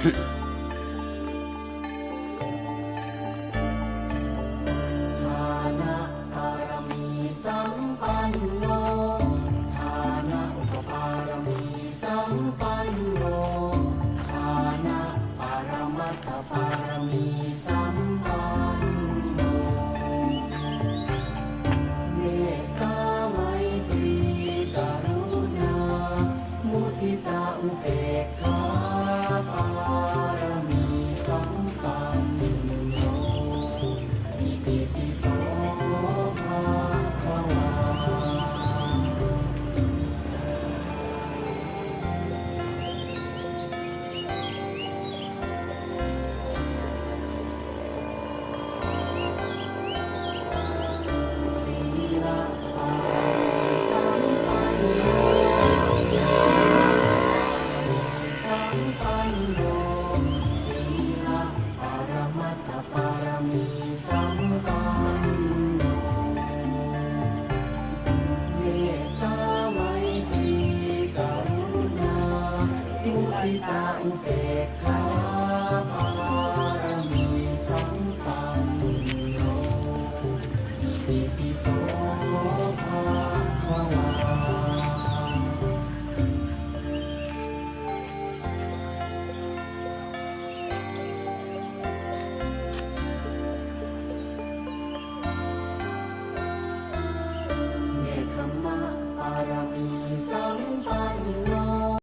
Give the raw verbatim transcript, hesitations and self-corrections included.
Dānapāramī sampanno, dāna upapāramī sampanno, dāna paramatthapāramī sampanno. Mettā maitrī karuṇā muditā upekkhā pāramī sampanno. Itipi so bhagavā. Sīla pāramī sampanno, sīla pāramī sampanno, sīla paramattha pāramī sampanno. Mettā maitrī karuṇā muditā upekkhā pāramī sampanno. Itipi so bhagavā. Nekkhamma pāramī sampanno,